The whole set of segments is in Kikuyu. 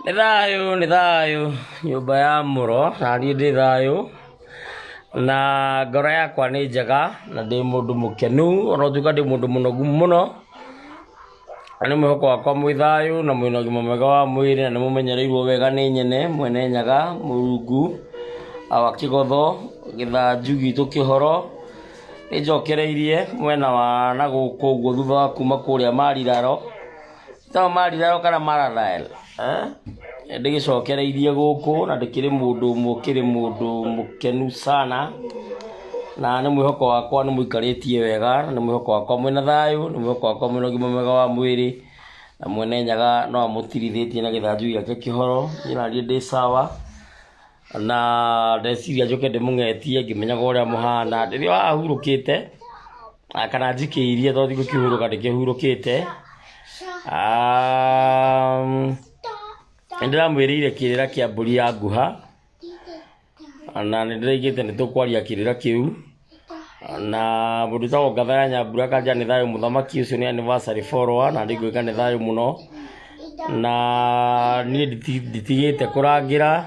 Nĩ thayũ, nĩ thayũ nyũmba ya mũro, na niĩ ndĩ thayũ, na ngoro yakwa nĩ njega, na ndĩ mũndũ mũkenu, ona gũtuĩka ndĩ mũndũ mũnogu mũno, na nĩ mwĩhoko wakwa mwĩ thayũ na mwĩna ũgima mwega wa mwĩrĩ na nĩ mũmenyereirwo wega nĩ nyene, mwene Nyaga, Mũrungu, Awa Kĩgotho, Gĩthanju gitũ kĩhoro, nĩ njokereirie mwena wa na gũkũ ũguo thutha wa kuma kũrĩa Mariraro. To Mariraro kana Maralal eh? Ndĩgĩcokereirie gũkũ na ndĩkĩrĩ mũndũ ũmwe ũkĩrĩ mũndũ mũkenu sana na nĩ mwĩhoko wakwa nĩ mũikarĩtie wega na nĩ mwĩhoko wakwa mwĩna thayũ nĩ mwĩhoko wakwa mwĩna ũgima mwega wa mwĩrĩ na mwene Nyaga no amũtirithĩtie na gĩthanju gĩake kĩhoro niĩ naniĩ ndĩ sawa na ndeciria njũke ndĩmũng'etie ngĩmenyaga ũrĩa mũhana rĩrĩa hurũkĩte kana njikĩirie tondũ ndigũkĩhurũka ndĩkĩhurũkĩte. Nĩ ndĩramwĩrĩire kĩrĩra kĩa mbũri ya nguha na nĩ ndĩraigĩte nĩ tũkwaria kĩrĩra kĩu na mũndũ wĩtagwo Ngatha ya Nyambura akanjĩra nĩ thayũ mũthamaki ũcio nĩ anniversary follower na nĩngwĩka nĩ thayũ mũno na niĩ nditigĩte kũrangĩra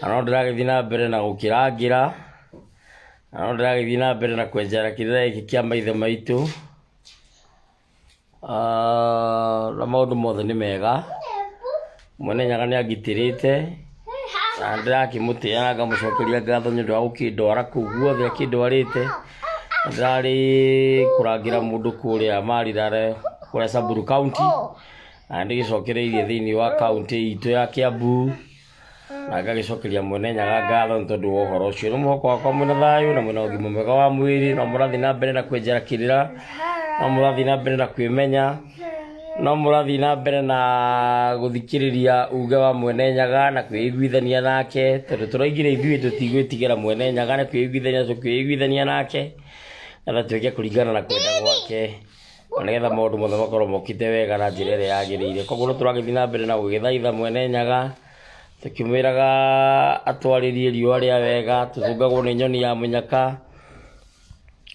na no ndĩragĩthiĩ na mbere na gũkĩrangĩra na no ndĩragĩthiĩ na mbere na kwenjera kĩrĩra gĩkĩ kĩa maithe maitũ. Na maũndũ mothe nĩ mega, Mwene Nyaga nĩ angitĩrĩte na nĩ ndĩrakĩmũtĩa na ngamũcokeria ngatho nĩ ũndũ wa gũkĩndwara kũu guothe akĩndwarĩte. Ndĩrarĩ kũrangĩra mũndũ kũrĩa Marirare kũrĩa Samburu County na nĩ ndĩgĩcokereirie thĩinĩ wa kauntĩ itũ ya Kiambu. Na ngagĩcokeria Mwene Nyaga ngatho nĩ tondũ wa ũhoro ũcio. Nĩ mwĩhoko wakwa mwĩna thayũ na mwĩna ũgima mwega wa mwĩrĩ, no mũrathiĩ na mbere na kwenjera kĩrĩra, no mũrathiĩ na mbere na kwĩmenya, no mũrathiĩ na mbere na gũthikĩrĩria uge wa Mwene Nyaga na kwĩiguithania nake, tondũ tũraigire ithuĩ tũtigwĩtigĩra Mwene Nyaga nĩ kwĩiguithania tũkwĩiguithania nake, nĩgetha twĩke kũringana na kwenda gwake. Na nĩgetha maũndũ mothe makorwo mokĩte wega na njĩra ĩrĩa yagĩrĩire. Koguo nĩ tũragĩthiĩ na mbere na gũgĩthaitha Mwene Nyaga, tũkĩmwĩraga atwarĩrie riũa rĩa wega, tũcũngagwo nĩ nyoni ya mũnyaka,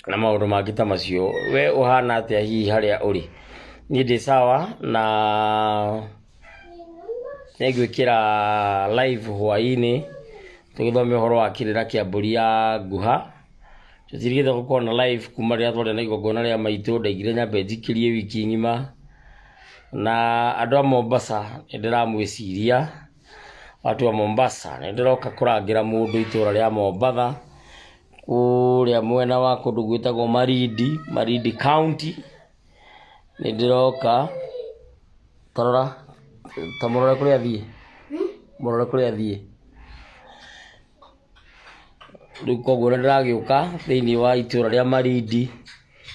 na maũndũ mangĩ ta macio. We ũhana atĩa hihi harĩa ũrĩ? Niĩ ndĩ sawa na nĩngwĩkĩra live hwaĩ-inĩ, tũgĩthome ũhoro wa kĩrĩra kĩa mbũri ya nguha. Tũtirigĩte gũkorwo na live kuma rĩrĩa twarĩ na igongona rĩa maitũ, ndaigire nyambe njikĩrie wiki ng'ima. Na andũ a Mombasa nĩ ndĩramwĩciria, watu wa Mombasa, nĩ ndĩroka kũrangĩra mũndũ itũra rĩa Mombatha, kũrĩa mwena wa kũndũ gwĩtagwo Malindi, Malindi County, nĩ ndĩroka, ta rora, ta mũrore kũrĩa athiĩ, mũrore kũrĩa athiĩ. Rĩu koguo nĩ ndĩragĩũka thĩiniĩ wa itũra rĩa Malindi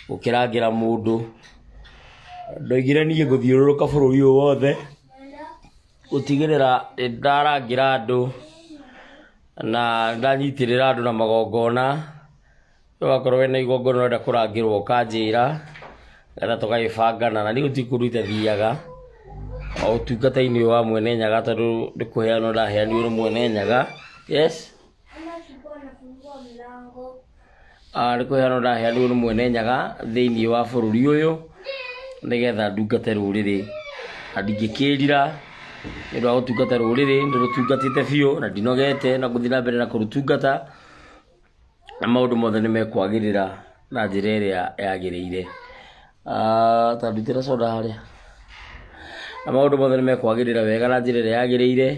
gũkĩrangĩra mũndũ. Ndoigire niĩ ngũthiũrũrũka bũrũri ũyũ wothe gũtigĩrĩra nĩ ndarangĩra andũ na nĩ ndanyitĩrĩra andũ na magongona. Rĩu wakorwo wĩna igongona ũrenda kũrangĩrwo ũkanjĩra, nĩgetha tũgagĩbangana. Na niĩ gũtirĩ kũndũ itathiaga, o ũtungata-inĩ ũyũ wa Mwene Nyaga tondũ nĩ kũheanwo ndaheanirwo nĩ Mwene Nyaga. Yes? Nĩ kũheanwo ndaheanirwo nĩ Mwene Nyaga thĩiniĩ wa bũrũri ũyũ, nĩgetha ndungate rũrĩrĩ. Na ndingĩkĩrira nĩ ũndũ wa gũtungata rũrĩrĩ, ndĩrũtungatĩte biũ na ndinogete na ngũthiĩ na mbere na kũrũtungata. Na maũndũ mothe nĩ mekwagĩrĩra na njĩra ĩrĩa yagĩrĩire. Ta ndutĩra soda harĩa. Na maũndũ mothe nĩ mekwagĩrĩra wega na njĩra ĩrĩa yagĩrĩire.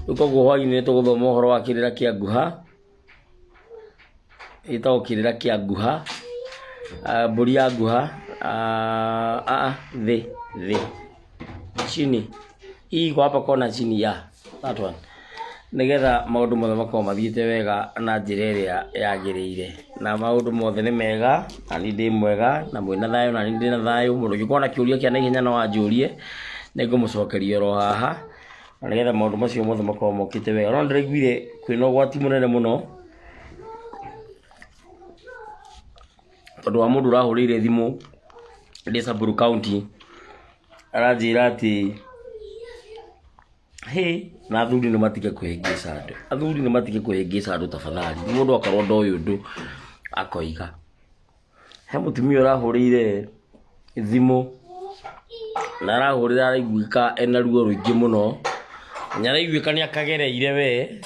Rĩu koguo hwainĩ nĩ tũgũthoma ũhoro wa kĩrĩra kĩa nguha, gĩtagwo kĩrĩra kĩa nguha, mbũri ya nguha, thĩ, thĩ, chini. Hii iko hapa kona chini ya that one. Nĩgetha maũndũ mothe makorwo mathiĩte wega na njĩra ĩrĩa yagĩrĩire. Na maũndũ mothe nĩ mega, na niĩ ndĩ mwega, na mwĩna thayũ na niĩ ndĩna thayũ. Mũndũ ũngĩkorwo na kĩũria kĩa naihenya no anjũrie, nĩ ngũmũcokeria oro haha, na nĩgetha maũndũ macio mothe makorwo mokĩte wega. No nĩ ndĩraiguire kwĩna ũgwati mũnene mũno, tondũ wa mũndũ ũrahũrĩire thimũ ndĩ Samburu County, aranjĩra atĩ hĩ na athuri nĩ matige kũhĩngĩca andũ, athuri nĩ matige kũhĩngĩca andũ tafadhali, mũndũ akorwo ndoĩ ũndũ akoiga. He mũtumia ũrahũrĩire thimũ na arahũrĩra araiguĩka ena ruo rũingĩ mũno. Nĩaraiguĩka nĩakagereire we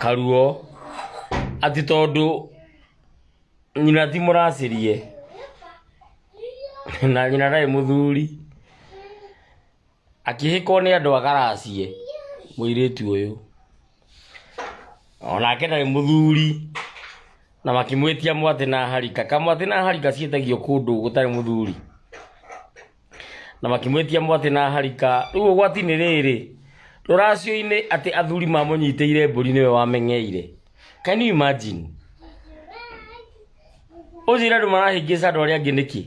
karuo atĩ tondũ nyina ti mũracĩrie na nyina ndarĩ mũthuri, akĩhĩkwo nĩ andũ agaracie mũirĩtu ũyũ, onake ndarĩ mũthuri na makĩmwĩtia mwatĩ na harika. Kamwatĩ na harika ciĩtagio kũndũ gũtarĩ mũthuri. Na makĩmwĩtia mwatĩ na harika. Rĩu ũgwati nĩ rĩrĩ, rũracio-inĩ atĩ athuri mamũnyitĩire mbũri nĩwe wameng'eire. Can you imagine? Ũnjĩre andũ marahĩngĩca andũ arĩa angĩ nĩkĩ?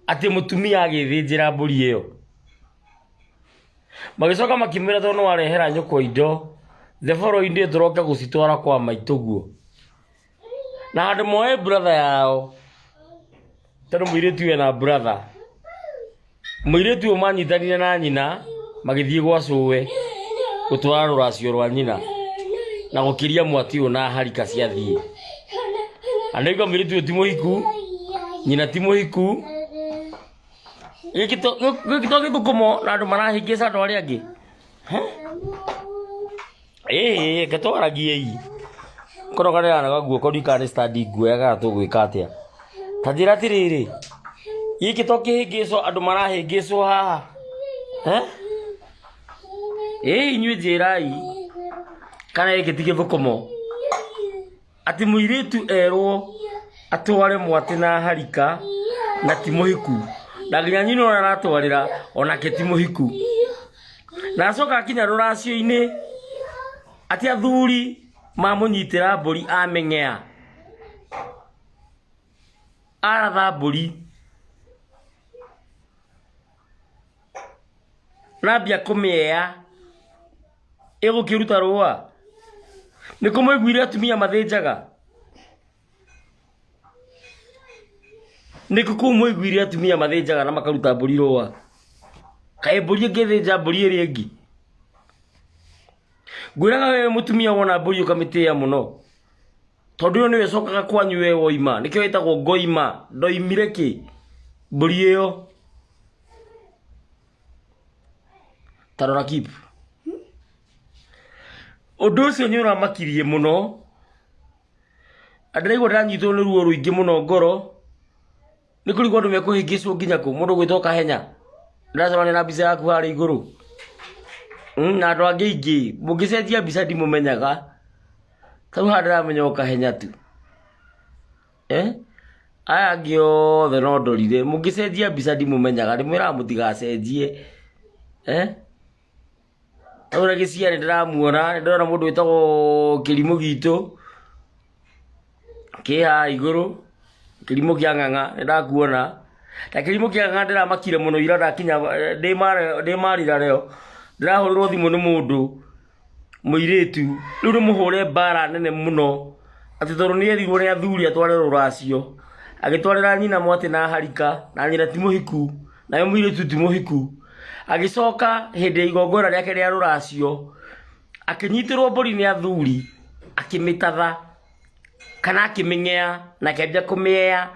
Atĩ mũtumia agĩthĩnjĩra mbũri ĩyo. Magĩcoka makĩmwĩra tondũ nĩ warehera nyũkwa indo, the following day tũroke gũcitwara kwa maitũguo. Na handũ moe brother yao, tondũ mũirĩtu ũyũ ena brother. Mũirĩtu ũyũ manyitanire na nyina magĩthiĩ gwa cũwe gũtwara rũracio rwa nyina na gũkĩria mwati ũyũ na harika ciathiĩ. Na nĩguo mũirĩtu ũyũ ti mũhiku, nyina ti mũhiku. Gĩkĩ to gĩthũkũmo na andũ marahĩngĩca andũ arĩa angĩ. Ĩĩ reke twaragie-i, korwo karĩranaga guoko ndiũĩ kana nĩ stand nguoya kana tũgwĩka atĩa. Ta njĩra atĩrĩrĩ, gĩkĩ to kĩhĩngĩco andũ marahĩngĩcwo haha? Ĩĩ inyuĩ njĩrai kana gĩkĩ ti gĩthũkũmo? Atĩ mũirĩtu erwo atware mwatĩ na harika na ti mũhiku, na nginya nyina ũrĩa aratwarĩra onake ti mũhiku. Na acoka akinya rũracio-inĩ atĩ athuri mamũnyitĩra mbũri ameng'ea, aratha mbũri na ambia kũmĩeya ĩgũkĩruta rũa. Nĩ kũ mwaiguire atumia mathĩnjaga? Nĩ kũ kũu mwaiguire atumia mathĩnjaga na makaruta mbũri rũa? Kaĩ mbũri ĩngĩthĩnja mbũri ĩrĩa ĩngĩ? Ngwĩraga we mũtumia wona mbũri ũkamĩtĩĩa mũno, tondũ ĩyo nĩyo ĩcokaga kwanyu we woima, nĩkĩo ĩtagwo ngoima, ndoimire kĩ? Mbũri ĩyo. Ta rora keep. Ũndũ ũcio nĩ ũramakirie mũno, na ndĩraigua ndĩranyitwo nĩ ruo rũingĩ mũno ngoro, nĩ kũrigwo andũ mekũhĩngĩcwo nginya kũ, mũndũ ũgwĩtwo Kahenya, ndĩracemania na mbica yaku harĩa igũrũ, na andũ angĩ aingĩ, mũngĩcenjia mbica ndimũmenyaga, ta rĩu haha ndĩramenya o Kahenya tu, aya angĩ othe no ndorire, mũngĩcenjia mbica ndimũmenyaga, ndĩmwĩraga mũtigacenjie. Rĩu ũrĩa gĩciarĩ ndĩramuona, nĩ ndĩrona mũndũ wĩtagwo kĩrimũ gitũ, kĩ haha igũrũ, kĩrimũ kĩa ng'ang'a nĩ ndakuona. Na kĩrimũ kĩa ng'ang'a ndĩramakire mũno ira ndakinya ndĩ Marira rĩo, ndĩrahũrĩrwo thimũ nĩ mũndũ, mũirĩtu, rĩu nĩ mũhũre mbara nene mũno, atĩ tondũ nĩ erirwo nĩ athuri atware rũracio, agĩtwarĩra nyina mwatĩ na harika, na nyina ti mũhiku. Nawe mũirĩtu ti mũhiku. Agĩcoka hĩndĩ ya igongona rĩake rĩa rũracio, akĩnyitĩrwo mbũri nĩ athuri, akĩmĩtatha kana akĩmĩng'ea na akĩambia kũmĩea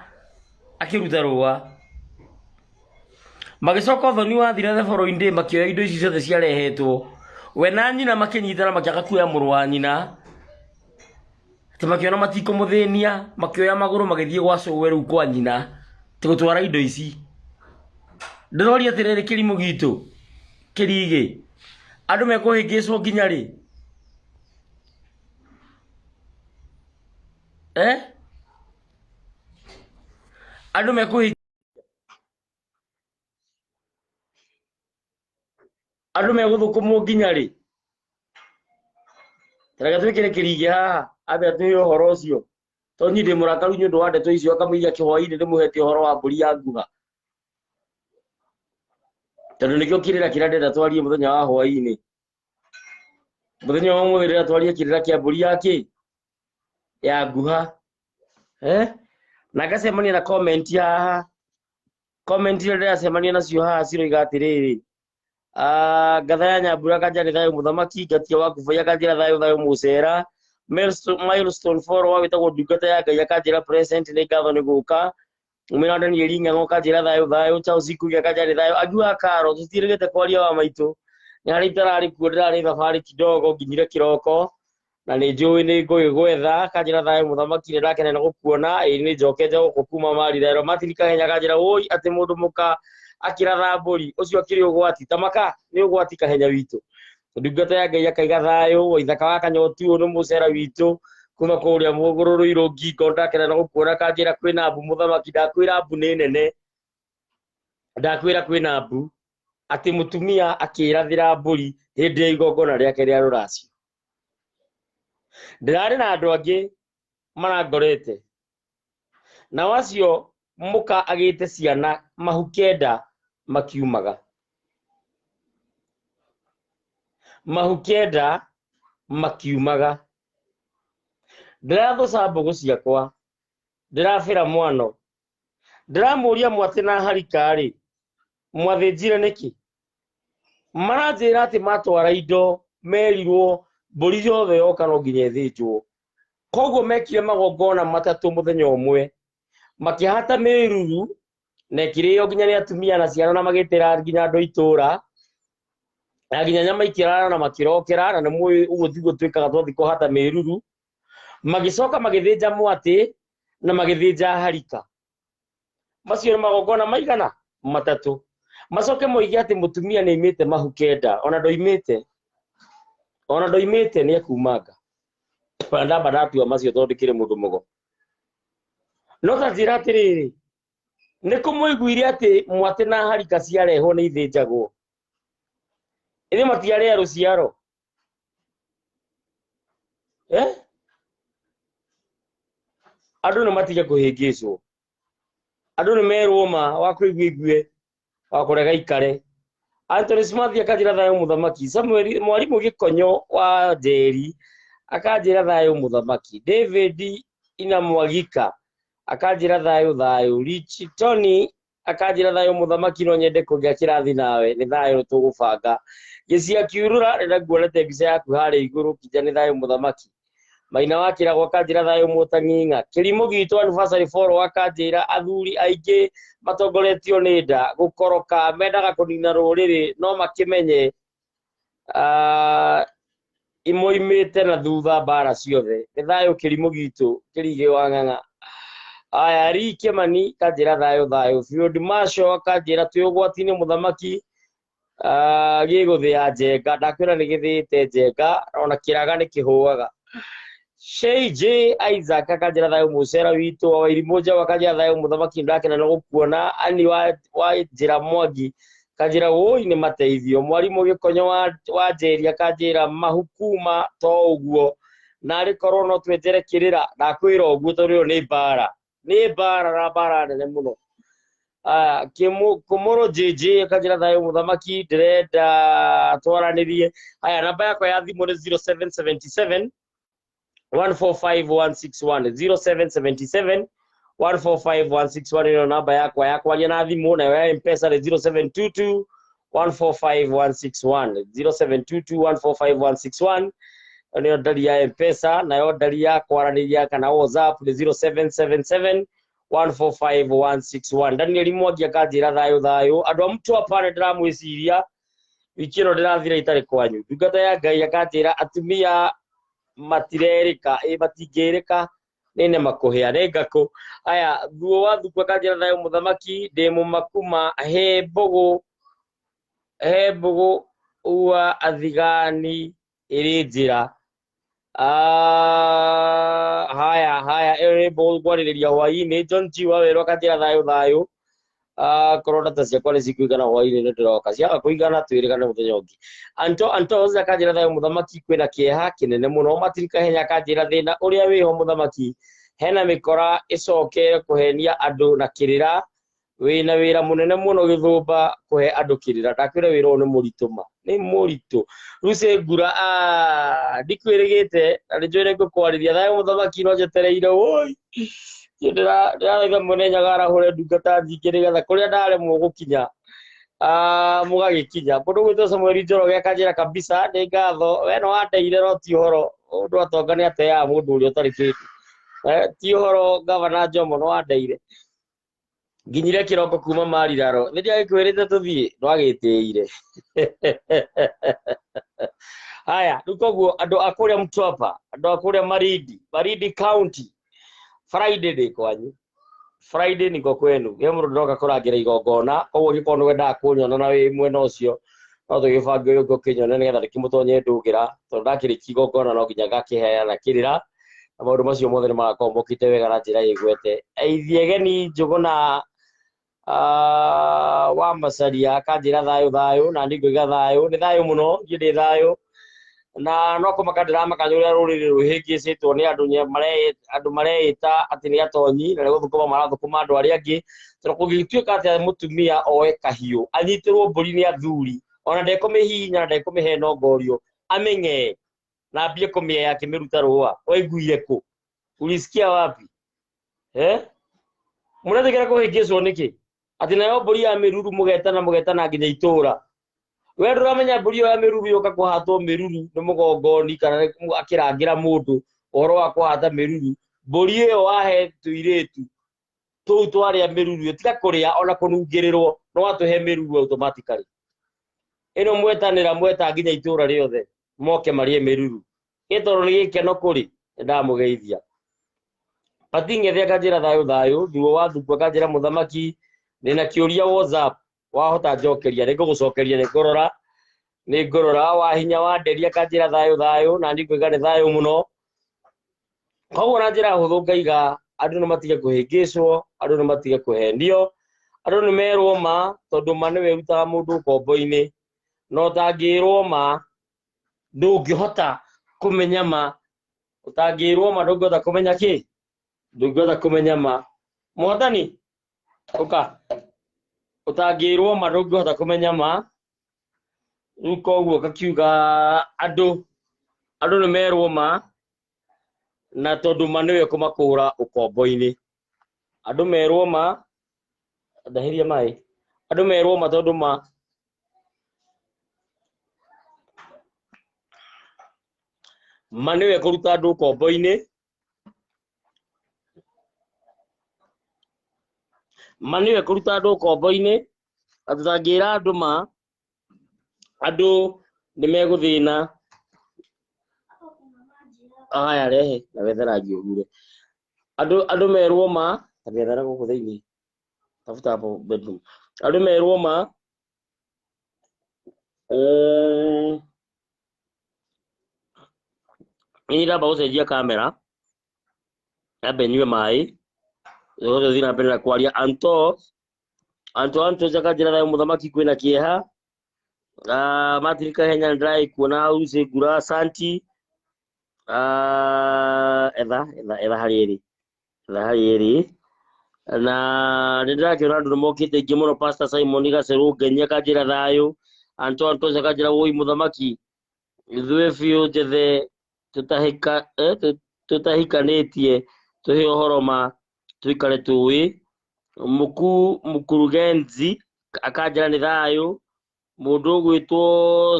akĩruta rũa. Magĩcoka ũthoni wathira the following day makĩoya indo ici ciothe ciarehetwo. We na nyina makĩnyitana makĩaga kuoya mũrũ wa nyina, atĩ makĩona matikũmũthĩnia, makĩoya magũrũ magĩthiĩ gwa cũwe rĩu kwa nyina, atĩ gũtwara indo ici. Ndĩroria atĩrĩrĩ kĩrimũ gitũ, kĩrigĩ, andũ mekũhĩngĩcwo nginya rĩ? Eh? Andũ mekũhĩngĩcwo Andũ megũthũkũmwo nginya rĩ? Ta reke twĩkĩre kĩrigĩ haha ambe atwĩre ũhoro ũcio. Tondũ niĩ ndĩ mũrakaru nĩ ũndũ wa ndeto icio akamũiga kĩhwainĩ ndĩmũhete ũhoro wa mbũri ya nguha. Tondũ nĩkĩo kĩrĩra kĩrĩa ndĩrenda twarie mũthenya wa hwainĩ. Mũthenya wa ũmũthĩ ndĩrenda twarie kĩrĩra kĩa mbũri ya kĩ? Ya nguha. Eh? Na ngacemania na comment haha. Comment iria ndĩracemania nacio haha ciroiga atĩrĩrĩ, ah, ngatha ya nyambura kanja nĩ thayũ mũthamaki ngatia wa kubaiya kanjĩra thayũ thayũ mũcera milestone follower wĩtagwo ndungata ya ngai akanjĩra present nĩ ngatho nĩ gũka umĩra Daniel Ng'ang'o kanjĩra thayũ thayũ Charles Ikuria kanja nĩ thayũ angiuga karo tũtiĩrĩgĩte kwaria wa maitũ. Nĩ harĩa itararĩ kuo, ndĩrarĩ thabarĩ kidogo, nginyire kĩroko na nĩ njũĩ nĩ ngũgĩgwetha. Kanjĩra thayũ mũthamaki, nĩ ndakena nĩ gũkuona. Ĩĩ nĩ njokete gũkũ kuma Marirero. Martin Kahenya kanjĩra woi atĩ mũndũ mũka akĩratha mbũri ũcio akĩrĩ ũgwati tamaka nĩ ũgwati Kahenya witũ. Ndungata ya Ngai akaiga thayũ Waithaka wa Kanyotu, ũyũ nĩ mũcera witũ kuma kũrĩa mũgũrũrũirũ ngingo, ndakena nĩ gũkuona. Kanjĩra kwĩna mbu mũthamaki, ndakwĩra mbu nĩ nene, ndakwĩra kwĩna mbu atĩ mũtumia akĩrathĩra mbũri hĩndĩ ya igongona rĩake rĩa rũracio. Ndĩrarĩ na andũ angĩ marangorete, nao acio mũka agĩte ciana mahu kenda makiumaga, mahu kenda makiumaga. Ndĩrathũca mbũgũ ciakwa, ndĩrabĩra mwano, ndĩramũria mwatĩ na harika-rĩ, mwathĩnjire nĩkĩ? Maranjĩra atĩ matwara indo merirwo mbũri yothe yoka no nginya ĩthĩnjwo. Koguo mekire magongona matatũ mũthenya ũmwe, makĩhata mĩruru na ĩkĩrĩo nginya nĩ atumia na ciana, na magĩtĩra nginya andũ a itũũra, na nginya nyama ikĩrara na makĩrokera, na nĩ mũĩ ũguo tiguo twĩkaga twathiĩ kũhata mĩruru. Magĩcoka magĩthĩnja mwatĩ na magĩthĩnja harika. Macio nĩ magongona maigana matatũ. Macoke moige atĩ mũtumia nĩ aimĩte mahu kenda, ona ndoimĩte, ona ndoimĩte nĩ ekumanga. Ona ndamba ndatua macio tondũ ndĩkĩrĩ mũndũ mũgo. No ta njĩra atĩrĩrĩ, nĩ kũmũiguire atĩ mwatĩ na harika ciarehwo nĩ ithĩnjagwo? Ĩthĩ matiarĩa rũciaro? Eh? Andũ nĩ matige kũhĩngĩcwo. Andũ nĩ merwo ma wa kũigua igue, wa kũrega ikare. Anthony Smith akanjĩra thayũ mũthamaki. Samuel mwarimũ Gĩkonyo wa Njeri akanjĩra thayũ mũthamaki. David Inamwagika akanjĩra thayũ thayũ. Rich Tony akanjĩra thayũ mũthamaki, no nyende kũgĩa kĩrathi nawe, nĩ thayũ tũgũbanga. Gĩcia kiurũra nĩnguonete mbica yaku harĩa igũrũ kinja, nĩ thayũ mũthamaki. Maina wa Kĩrago akanjĩra thayũ mũtang'ing'a. Kĩrimũ gitũ anniversary follow akanjĩra athuri aingĩ matongoretio nĩ nda gũkoroka, mendaga kũnina rũrĩrĩ no makĩmenye imoimĩte na thutha mbara ciothe. Nĩ thayũ kĩrimũ gitũ kĩrigĩ wa ng'ang'a. Aya ri Kĩmani kanjĩra thayũ thayũ. Field Marshal akanjĩra twĩ ũgwati-inĩ mũthamaki, gĩgũthĩa njenga, ndakwĩra nĩ gĩthĩĩte njenga, ona kĩraga nĩ kĩhũaga. Shei J Isaac akanjĩra thayũ mũcera witũ. Wa Wairimũ Njaũ akanjĩra thayũ mũthamaki, ndakena nĩ gũkuona. Ani wa njĩra Mwangi kanjĩra wũi nĩ mateithio. Mwarimũ Gĩkonyo wa Njeri akanjĩra mahu kuma to ũguo, narĩ korwo no twenjere kĩrĩra. Ndakwĩra ũguo tondũ ĩyo nĩ mbara, nĩ mbara na mbara nene mũno. Kũmũrũ JJ akanjĩra thayũ mũthamaki, ndĩrenda twaranĩrie. Haya, namba yakwa ya thimũ nĩ 0777 145 161, 0777 145 161 ĩno namba yakwa ya kwaria na thimũ. Nayo ya M-Pesa nĩ 0722 145 161, 0722 145 161 nĩyo ndari ya M-Pesa. Nayo ndari ya kwaranĩria kana WhatsApp nĩ 0777 145 161. Daniel Mwangi akanjĩra thayũ thayũ. Andũ a Mtwapa nĩ ndĩramwĩciria, wiki ĩno ndĩrathira itarĩ kwanyu. Ndungata ya Ngai akanjĩra atumia matirerĩka, ĩ matingĩrĩka nĩ nema kũhĩa nĩ ngakũ. Aya thuo wa thuku akanjĩra thayũ mũthamaki, ndĩ mũmakuma he mbũgũ, he mbũgũ ua athigani ĩrĩ njĩra. Haya haya, ĩyo nĩ mbũgũ ngwarĩrĩria hwaĩ-inĩ. John G wa werũ akanjĩra thayũ thayũ. Korwo data ciakwa nĩ cikũigana hwaĩ-inĩ nĩ ndĩroka, ciaga kũigana twĩrĩgane mũthenya ũngĩ. Anto Antos akanjĩra thayũ mũthamaki, kwĩna kĩeha kĩnene mũno. Martin Kahenya akanjĩra thĩna ũrĩa wĩho mũthamaki, hena mĩkora ĩcoke kũhenia andũ na kĩrĩra, wĩna wĩra mũnene mũno gĩthũmba kũhe andũ kĩrĩra. Ndakwĩra wĩra ũyũ nĩ mũritũ ma, nĩ mũritũ. Lucy Ngura, ndikwĩrĩgĩte na nĩ njũĩ nĩ ngũkwarĩria. Thayũ mũthamaki, no njetereire woi ndĩrathaitha mwene Nyaga arahũre ndungata nyingĩ nĩgetha kũrĩa ndaremwo gũkinya mũgagĩkinya. Mũndũ gwĩtwo Samuel Njoroge akanjĩra kabisa nĩ ngatho, we no wandeire no ti ũhoro ũndũ atonga nĩ ateaga mũndũ ũrĩa ũtarĩ kĩndũ. Ti ũhoro gavana Jomo no wandeire. Nginyire kĩroko kuma Mariraro. Nĩ ndiagĩkwĩrĩte tũthiĩ, ndwagĩtĩire. Haya, rĩu koguo andũ a kũrĩa Mtwapa, andũ a kũrĩa Marindi, Marindi County, Friday ndĩ kwanyu. Friday niko kwenu. He mũndũ ndĩroka kũrangĩra igongona, koguo ũngĩkorwo nĩ wendaga kũnyona na wĩ mwena ũcio, no tũgĩbange ũyũ ũngĩ ũkĩnyone nĩgetha ndĩkĩmũtonye ndũgĩra, tondũ ndakĩrĩkia igongona no nginya ngakĩheana kĩrĩra, na maũndũ macio mothe nĩ magakorwo mokĩte wega na njĩra ĩgwete. Ithiegeni Njũgũna wa Macaria akanjĩra thayũ thayũ, na niĩ ngoiga thayũ, nĩ thayũ mũno, niĩ ndĩ thayũ. Na no kũmaka ndĩramaka nĩ ũrĩa rũrĩrĩ rwĩhĩngĩcĩtwo nĩ andũ andũ mareĩta atĩ nĩ atonyi na nĩ gũthũkũma marathũkũma andũ arĩa angĩ, tondũ kũngĩtuĩka atĩa mũtumia oe kahiũ anyitĩrwo mbũri nĩ athuri, ona ndekũmĩhihinya na ndekũmĩhe nongorio, amĩng'ee na ambie kũmĩeya akĩmĩruta rũa, waiguire kũ? Ulisikia wapi? Eh? Mũretĩkĩra kũhĩngĩcwo nĩkĩ? Atĩ nayo mbũri ya mĩruru mũgetana mũgetana nginya itũra. We ndũramenya mbũri ĩyo ya mĩruru yoka kũhatwo mĩruru nĩ mũgongoni kana nĩ akĩrangĩra mũndũ ũhoro wa kũhata mĩruru. Mbũri ĩyo wahe tũirĩtu tũu twarĩa mĩruru ĩyo, tiga kũrĩa ona kũnungĩrĩrwo, no watũhe mĩruru automatically. Ĩno mwetanĩra mweta nginya itũra rĩothe moke marĩe mĩruru. Ĩ tondũ nĩ gĩkeno kũrĩ, nĩ ndamũgeithia. Pati Ng'ethe akanjĩra thayũ thayũ, Thuo wa Thuku akanjĩra mũthamaki, ndĩna kĩũria WhatsApp, wahota njokeria, nĩ ngũgũcokeria, nĩ ngũrora, nĩ ngũrora. Wa Hinya wa Nderi akanjĩra thayũ thayũ, na niĩ ngoiga nĩ thayũ mũno. Koguo na njĩra hũthũ ngaiga andũ nĩ matige kũhĩngĩcwo, andũ nĩ matige kũhenio, andũ nĩ merwo ma, tondũ ma nĩwe ĩrutaga mũndũ ũkombo-inĩ. Na ũtangĩrwo ma, ndũngĩhota kũmenya ma. Ũtangĩrwo ma ndũngĩhota kũmenya kĩ? Ndũngĩhota kũmenya ma. Mũhotani, ũka. Ũtangĩrwo ma ndũngĩhota kũmenya ma. Rĩu koguo ngakiuga andũ nĩ merwo ma, na tondũ ma nĩwe kũmakũra ũkombo-inĩ. Andũ merwo ma, ndahĩria maĩ. Andũ merwo ma tondũ ma ma nĩwe kũruta andũ ũkombo-inĩ. Ma nĩwe kũruta andũ ũkombo-inĩ, na tũtangĩra andũ ma, andũ nĩ megũthĩna. Aya rehe na wethe rangi ũhure. Andũ merwo ma, ta gethera gũkũ thĩinĩ, tafuta hapo bedroom. Andũ merwo ma, niĩ ndamba gũcenjia kamera, nyambe nyue maĩ, nĩguo tũthiĩ na mbere na kwaria. Anto, Anto, Anto akanjĩra thayũ mũthamaki kwĩna kĩeha. Martin Kahenya nĩndĩragĩkuona hau, Singura Santi. Etha, etha, etha harĩa ĩrĩ. Etha harĩa ĩrĩ. Na nĩndĩrakĩona andũ nĩmokĩte aingĩ mũno, Pastor Simon Gacerũ Ngenyi akanjĩra thayũ. Anto, Anto akanjĩra woi mũthamaki, ithuĩ biũ njethe tũtahikanĩtie tũhe ũhoro ma tũikare tũĩ. Mũku mũkurugenzi akanjĩra nĩ thayũ. Mũndũ ũgwĩtwo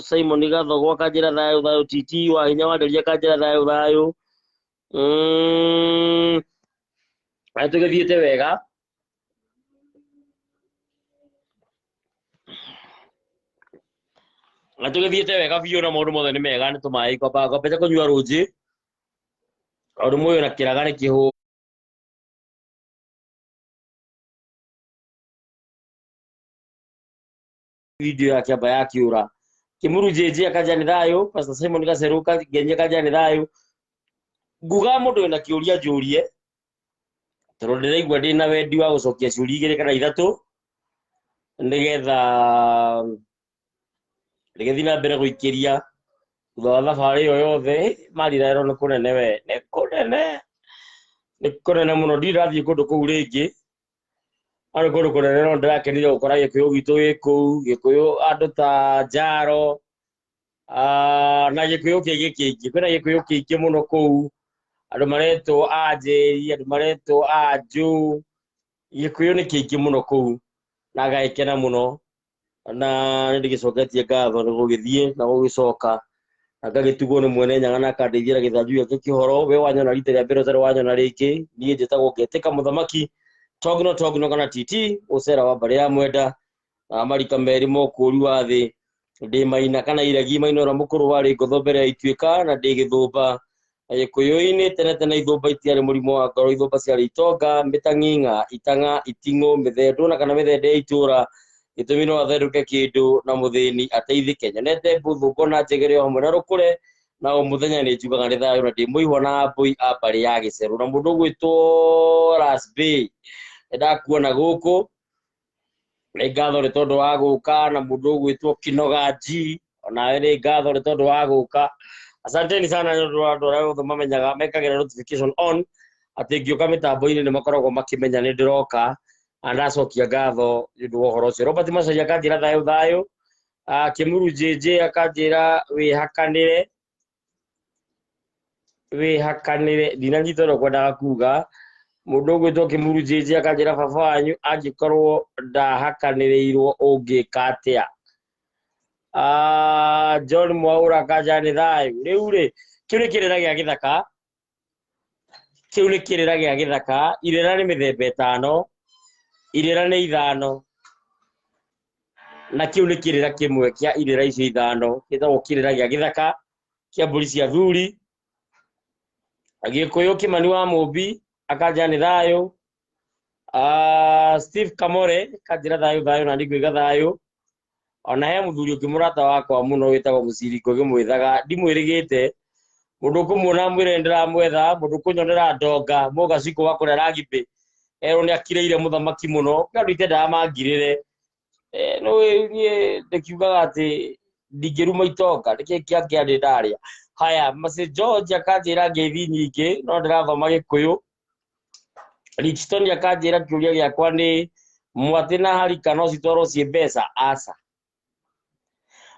Simon Gathogo akanjĩra thayũ thayũ. Titi wa Hinya wa Nderia akanjĩra thayũ thayũ. Na tũgĩthiĩte wega. Na tũgĩthiĩte wega biũ na maũndũ mothe nĩ mega, nĩ tũmaĩ kwamba kwambĩte kũnyua rũnjĩ. Tondũ mũyũ na kĩraga nĩ kĩhũ. Video yake amba yakiura. Kimuru JJ akanja nĩ thayũ, Pastor Simon Gacerũ Ngenyi akanja nĩ thayũ. Nguga mũndũ wĩna kĩũria njũrie, tondũ ndĩraigua ndĩna wendi wa gũcokia ciũria igĩrĩ kana ithatũ, nĩgetha rĩgĩthiĩ na mbere gũikĩria thutha wa thabarĩ ĩyo yothe. Mariraero nĩ kũnene we, nĩ kũnene, nĩ kũnene mũno. Ndirĩ ndathiĩ kũndũ kũu rĩngĩ, no nĩ kũndũ kũnene, no ndĩrakenire gũkora Gĩkũyũ gitũ gĩ kũu, Gĩkũyũ andũ ta Njaro, na Gĩkũyũ kĩngĩ kĩingĩ. Kwĩna Gĩkũyũ kĩingĩ mũno kũu, andũ maretwo Anjĩri, andũ maretwo Anjũ, Gĩkũyũ nĩ kĩingĩ mũno kũu, na ngagĩkena mũno. Na nĩ ndĩgĩcoketie ngatho nĩ gũgĩthiĩ na gũgĩcoka, na ngagĩtugwo nĩ mwene Nyaga na akandeithia na gĩthanju gĩake kĩhoro. We wanyona rita rĩa mbere ũtarĩ wanyona rĩngĩ, niĩ njĩtagwo Ngetĩka Mũthamaki Togno Togno kana TT ũcera wa mbarĩ ya mwenda na marika merĩ mokũri wa thĩ ndĩ maina kana iregi maina ũrĩa mũkũrũ warĩ ngotho mbere ya ituĩka na ndĩ gĩthũmba gĩkũyũ-inĩ tene tene ithũmba itiarĩ mũrimũ wa ngoro ithũmba ciarĩ itonga mĩtang'ing'a itang'a iting'ũ mĩthendũ na kana mĩthende ya itũra gĩtũmi no athendũke kĩndũ na mũthĩni ateithĩke nyonete mbũthũ ngona njegere o hamwe na rũkũre na o mũthenya nĩ njugaga nĩ thayũ na ndĩ mũihwa na mbũi a mbarĩ ya gĩcerũ na mũndũ ũgwĩtwo Rasbey nĩndakuona gũkũ nĩ ngatho nĩ tondũ wa gũka na mũndũ ũgwĩtwo Kinoga G onawe nĩ ngatho nĩ tondũ wa gũka asanteni sana nĩ ũndũ wa andũ arĩa othe mamenyaga mekagĩra notification on atĩ ngĩũka mĩtambo-inĩ nĩ makoragwo makĩmenya nĩ ndĩroka na ndacokia ngatho nĩ ũndũ wa ũhoro ũcio Robert Macharia akanjĩra thayũ thayũ. Kĩmuru JJ akanjĩra wĩhakanĩre wĩhakanĩre ndinanyita ũrĩa ũkwendaga kuga mũndũ ũgwĩtwo Kĩmuru JJ akanjĩra baba wanyu angĩkorwo ndahakanĩrĩirwo ũngĩka atĩa. John Mwaura akanjĩra nĩ thayũ rĩu rĩ kĩu nĩ kĩrĩra gĩa gĩthaka kĩu nĩ kĩrĩra gĩa gĩthaka irĩra nĩ mĩthemba ĩtano irĩra nĩ ithano na kĩu nĩ kĩrĩra kĩmwe kĩa irĩra icio ithano gĩtagwo kĩrĩra gĩa gĩthaka kĩa mbũri cia thuri Gĩkũyũ Kĩmani wa Mũmbi akanjĩra nĩ thayũ. Steve Kamore akanjĩra thayũ thayũ na ningũiga thayũ ona he mũthuri ũngĩ mũrata wakwa mũno wĩtagwo Mũciri Ngũgĩ mwĩthaga ndimwĩrĩgĩte mũndũ ũkũmuona mwĩre nĩndĩramwetha mũndũ ũkũnyonera ndonga mũgacikũ wa kũrĩa ragibĩ erwo nĩ akirĩire mũthamaki mũno kwĩ andũ itendaga mangirĩre. Nĩũĩ niĩ ndĩkiugaga atĩ ndingĩruma itonga nĩkĩ kĩangĩa ndĩ ndarĩa haya Mercy George akanjĩra ngeithi nyingĩ no ndĩrathoma gĩkũyũ Richton akanjĩra kĩũria gĩakwa nĩ mwatĩ na harika no citwarwo ciĩ mbeca aca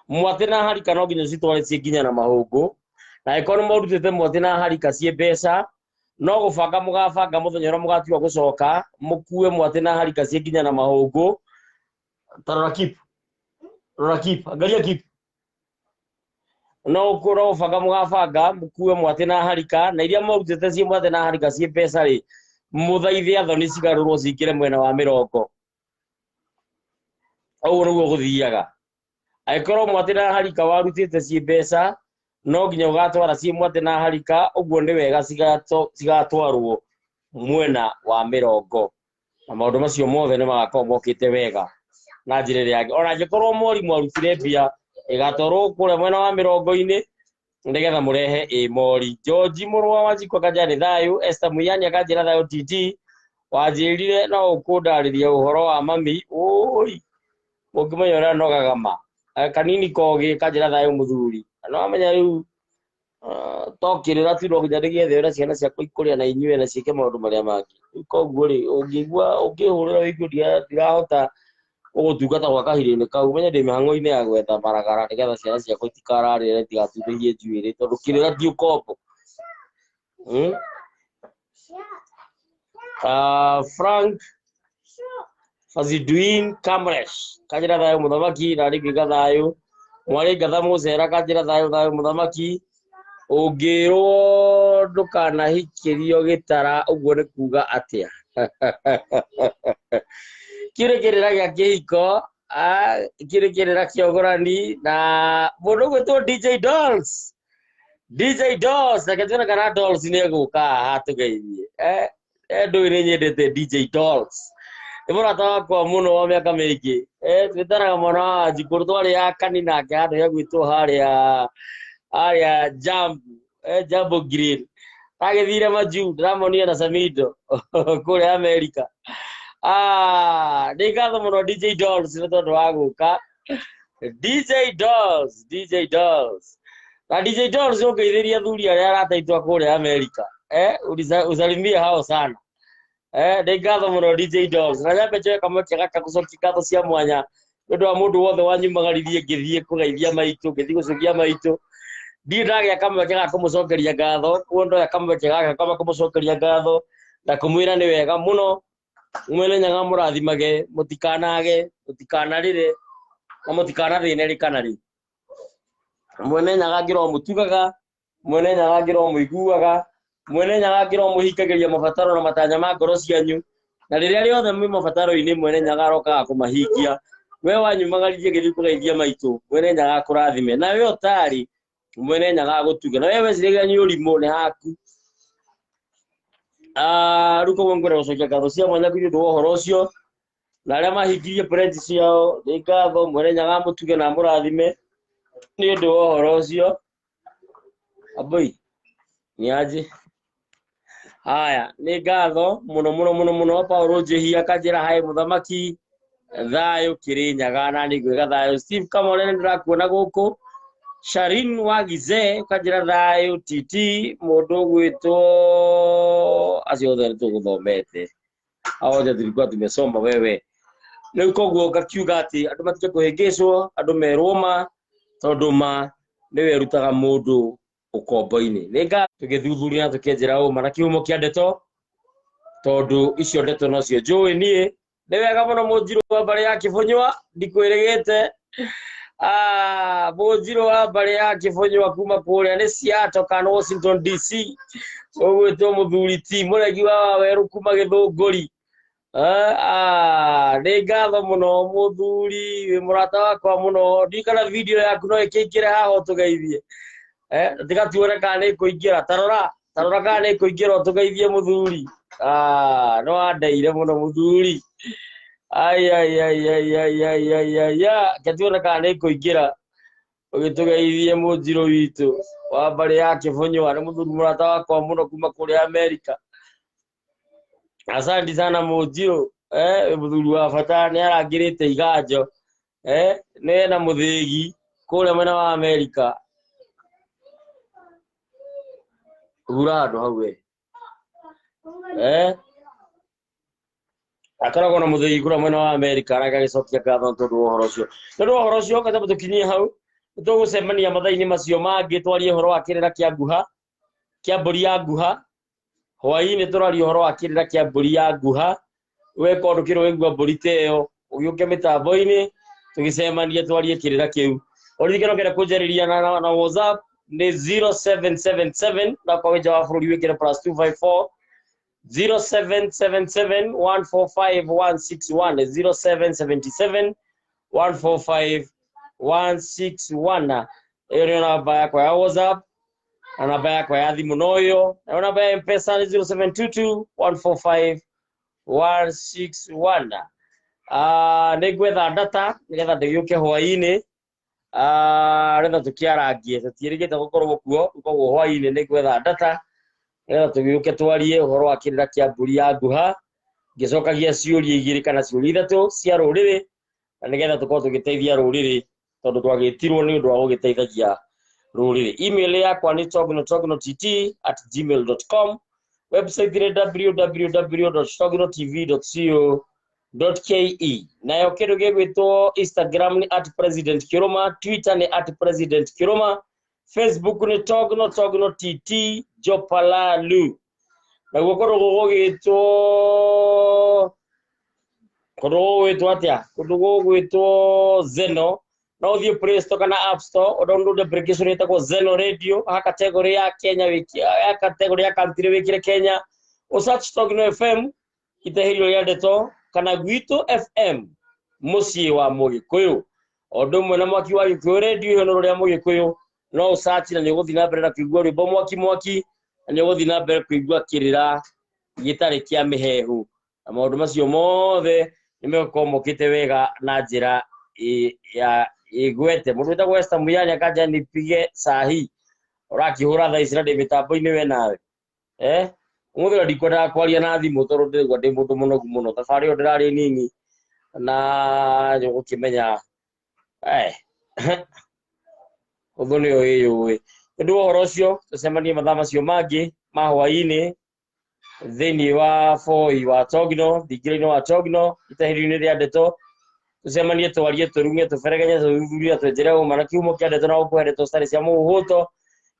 mwatĩ na harika no nginya citware ciĩ nginya na mahũngũ na angĩkorwo nĩ mũrutĩte mwatĩ na harika ciĩ mbeca no gũbanga mũgabanga mũthenya ũrĩa mũgatua gũcoka mũkue mwatĩ na harika ciĩ nginya na mahũngũ ta rora keep rora keep angalia keep no no gũbanga mũgabanga mũkue mwatĩ na harika na iria mũrutĩte ciĩ mwatĩ na harika ciĩ mbeca rĩ mũthaithe athoni cigarũrwo cingĩre mwena wa mĩrongo ũguo nĩguo gũthiaga angĩkorwo mwatĩ na harika warutĩte ciĩ mbeca no nginya ũgatwara ciĩ mwatĩ na harika ũguo nĩ wega cigatwarwo mwena wa mĩrongo na maũndũ macio mothe nĩ magakorwo mokĩte wega na njĩra ĩrĩa yagĩrĩire ona angĩkorwo mori mwarutire mbia ĩgatwarwo kũrĩa mwena wa mĩrongo-inĩ nĩgetha mũrehe ĩ mori George mũrũ wa Wanjikũ akanjĩra nĩ thayũ Esther Muyani akanjĩra thayũ TT wanjĩrire no ũkũndarĩria ũhoro wa mami ũi ũngĩmenya ũrĩa nogaga ma. Kanini kogĩ kanjĩra thayũ mũthuri no amenya rĩu to kĩrĩra tu no nginya ndĩgĩethe ũrĩa ciana ciakwa ikũrĩa na inyue na ciĩke maũndũ marĩa mangĩ rĩu koguo rĩ ũngĩigua ũngĩhũrĩra ũigue ndirahota gũgũtungata gwa kahinda-inĩ kau menye ndĩ mĩhang'o-inĩ ya gwetha maragara nĩgetha ciana ciakwa itikararĩre itigatundĩhie njuĩrĩ tondũ kĩrĩra ti ũkombo. Frank Faziduin Kamresh kanjĩra thayũ mũthamaki na rĩngĩ thayũ mwarĩ ngatha mũcera kanjĩra thayũ thayũ mũthamaki ũngĩrwo ndũkanahikĩrio gĩtara ũguo nĩ kuga atĩa kĩu nĩ kĩrĩra gĩa kĩhiko kĩu nĩ kĩrĩra kĩa ũgũrani na mũndũ ũgwĩtwo DJ Dolls DJ Dolls reke tuone kana Dolls nĩ egũka haha tũgeithie ndũĩ nĩ nyendete DJ Dolls nĩ mũrata wakwa mũno wa mĩaka mĩingĩ twĩtanaga mwana wa Wanjikũ twarĩ akani nake handũ hegwĩtwo harĩa harĩa Jambo Jambo Grill agĩthire majuu ndĩramonire na Samido kũrĩa Amerika. Nĩ ngatho mũno DJ Dolls nĩ tondũ wa gũka DJ Dolls DJ Dolls na DJ Dolls ũngeithĩria athuri arĩa arata aitũ a kũrĩa Amerika usalimie hao sana nĩ ngatho mũno DJ Dolls na nyambe njoe kamweke gaka gũcokia ngatho cia mwanya nĩ ũndũ wa mũndũ wothe wanyumagaririe ngĩthiĩ kũgeithia maitũ ngĩthiĩ gũcokia maitũ ndirĩ ndagĩa kamweke ga kũmũcokeria ngatho kuo ndoya kamweke gaka kama kũmũcokeria ngatho na kũmwĩra nĩ wega mũno mwene nyaga mũrathimage mũtikanage mũtikanarĩre na mũtikanathĩne rĩ kana rĩ mwene nyaga ngĩro mũtugaga mwene nyaga ngĩro mũiguaga mwene nyaga ngĩro mũhingagĩria mabataro na matanya ma ngoro cianyu Na rĩrĩa rĩothe mwĩ mabataro-inĩ Mwene Nyaga arokaga kũmahingia. We wanyumagaririe ngĩthiĩ kũgeithia maitũ, Mwene Nyaga akũrathime. Na we ũtarĩ, Mwene Nyaga agũtuge. Na we weciragia nĩ ũrimũ, nĩ haku. Ah, rĩu koguo ngwenda gũcokia ngatho cia mwanya nĩ ũndũ wa ũhoro ũcio. Na arĩa mahingirie pledge ciao, nĩ ngatho, Mwene Nyaga amũtuge na amũrathime nĩ ũndũ wa ũhoro ũcio. Aboi, nĩ aje. Haya, nĩ ngatho mũno mũno mũno mũno Paulo Njihia akanjĩra hai mũthamaki thayũ Kĩrĩnyaga na nĩ ngwĩga thayũ. Steve Kamore nĩ ndĩrakuona gũkũ. Sharin wa Gize ũkanjĩra thayũ TT mũndũ ũgwĩtwo acio othe nĩ tũgũthomete. Hao othe tulikuwa tumesoma wewe. Rĩu koguo ngakiuga atĩ andũ matige kũhĩngĩcwo, andũ merwo ma tondũ ma nĩwe ĩrutaga mũndũ ũkombo-inĩ. Nĩ nga tũgĩthuthuria na tũkĩenjera ũma na kĩhumo kĩa ndeto tondũ icio ndeto nocio njũĩ niĩ. Nĩ wega mũno mũnjirũ wa mbarĩ ya Kĩbũnyũa, ndikwĩrĩgĩte. Ah, mũnjirũ wa mbarĩ ya Kĩbũnyũa kuma kũrĩa nĩ Seattle kana Washington DC, ũgwĩtwo mũthuri ti mũregi wa Wawerũ kuma Gĩthũngũri. Ah, ah, nĩ ngatho mũno mũthuri, wĩ mũrata wakwa mũno. Ndirikana video yaku no ĩkĩingĩre haha ũtũgeithie. Eh, tiga tuone kana nĩ ĩkũingĩra. Tarora, tarora kana nĩ ĩkũingĩra ũtũgeithie mũthuri. Ah, no wandeire mũno mũthuri. Ai ai ai ai ai ai ai ai ai, reke tuone kana nĩ ĩkũingĩra ũgĩtũgeithie mũnjirũ witũ wa mbarĩ ya Kĩbũnyũa. Nĩ mũthuri mũrata wakwa mũno kuma kũrĩa Amerika. Asante sana mũnjirũ, eh, wĩ mũthuri wa bata, nĩ arangĩrĩte iganjo, eh, nĩ ena mũthĩgi kũrĩa mwena wa Amerika. Hura handũ hau we. Eh, akoragwo na mũthĩgi kũrĩa mwena wa Amerika na agagĩcokia ngatho nĩ tondũ wa ũhoro ũcio. Nĩ ũndũ wa ũhoro ũcio, ngamba tũkinyie hau, nĩ tũgũcemania mathaa-inĩ macio mangĩ twarie ũhoro wa kĩrĩra kĩa nguha, kĩa mbũri ya nguha. Hwaĩ-inĩ tũraria ũhoro wa kĩrĩra kĩa mbũri ya nguha. Weka ũndũ kĩrĩ waigua mbũri ta ĩyo, ũgĩũke mĩtambo-inĩ, tũgĩcemanie twarie kĩrĩra kĩu. Ũririkane ũkĩenda kũnjarĩria na WhatsApp nĩ 0777 na kwa wĩ nja wa bũrũri wĩkĩre plus 254 0777 145 161 0777 145 161. Ĩyo nĩyo namba yakwa ya WhatsApp na namba yakwa ya thimũ no ĩyo. Nayo namba ya M-Pesa nĩ 0722 145 161. Ah, nĩ ngwetha data nĩgetha ndĩgĩũke hwaĩ-inĩ. Ah, nĩgetha tũkĩarangie, tũtiĩrĩgĩte gũkorwo kuo, koguo hwaĩ-inĩ nĩ ngwetha data nĩgetha tũgĩũke twarie ũhoro wa kĩrĩra kĩa mbũri ya nguha, ngĩcokagia ciũria igĩrĩ kana ciũria ithatũ cia rũrĩrĩ, na nĩgetha tũkorwo tũgĩteithia rũrĩrĩ tondũ twagĩtirwo nĩ ũndũ wa gũgĩteithagia rũrĩrĩ. Email yakwa nĩ tognotognott@gmail.com, website nĩ www.tognotv.co.ke, nayo kĩndũ gĩgwĩtwo Instagram nĩ at president Kĩrũma, Twitter nĩ at president Kĩrũma, Facebook nĩ togno togno tt Jopalalu, naguo kũndũ gũgwĩtwo kũndũ gũgwĩtwo atĩa, kũndũ gũgwĩtwo Zeno, no ũthiĩ Play Store kana App Store ũdownload application ĩtagwo Zeno Radio, ha category ya Kenya wĩki ya category ya country wĩkĩre Kenya, ũsearch Togno FM itahĩrio rĩa ndeto kana Gwitũ FM mũciĩ wa Mũgĩkũyũ, o ũndũ ũmwe na mwaki wa Gĩkũyũ radio ĩyo rĩa Mũgĩkũyũ, no ũsearch na nĩ ũgũthiĩ na mbere na kũigua rwĩmbo mwaki mwaki, na nĩ ũgũthiĩ na mbere kũigua kĩrĩra gĩtarĩ kĩa mĩhehu, na maũndũ macio mothe nĩ megũkorwo mokĩte wega na njĩra ya ĩgwete. Mũndũ wĩtagwo Esther Muyani akanja nipige sahi, ũrakĩhũra thaa ici na ndĩ mĩtambo-inĩ we nawe. Eh, ũmũthĩ ũrĩa ndikwendaga kwaria na thimũ tondũ ndĩraigua ndĩ mũndũ mũnogu mũno, thabarĩ ĩyo ndĩrarĩ nini na nĩ ũgũkĩmenya eh ũthũ nĩyo ĩyũĩ. Nĩ ũndũ wa ũhoro ũcio, tũcemanie mathaa macio mangĩ ma hwaĩ-inĩ thĩinĩ wa boi wa Togno, thingira-inĩ wa Togno, itahĩrio-inĩ rĩa ndeto, tũcemanie twarie, tũrung'e, tũberegenye, tũthuthurie, twenjere ũma na kĩhumo kĩa ndeto na gũkũhe ndeto citarĩ cia mũhũhũto,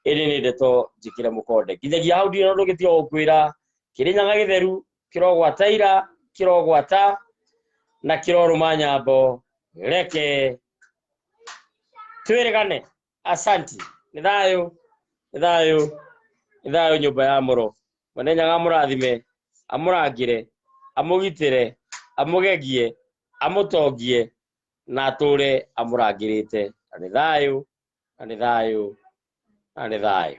ĩndĩ nĩ ndeto njĩkĩre mũkonde. Nginyagia hau ndirĩ na ũndũ ũngĩ tiga gũkwĩra Kĩrĩnyaga gĩtheru kĩrogwata ira, kĩrogwata na kĩrorũma nyambo, reke twĩrĩgane. Asanti. Nĩ thayũ, nĩ thayũ, nĩ thayũ nyũmba ya mũro. Mwene Nyaga amũrathime, amũrangĩre. Amũgitĩre, amũgegie, amũtongie, na atũre amũrangĩrĩte. Na nĩ thayũ, na nĩ thayũ, na nĩ thayũ.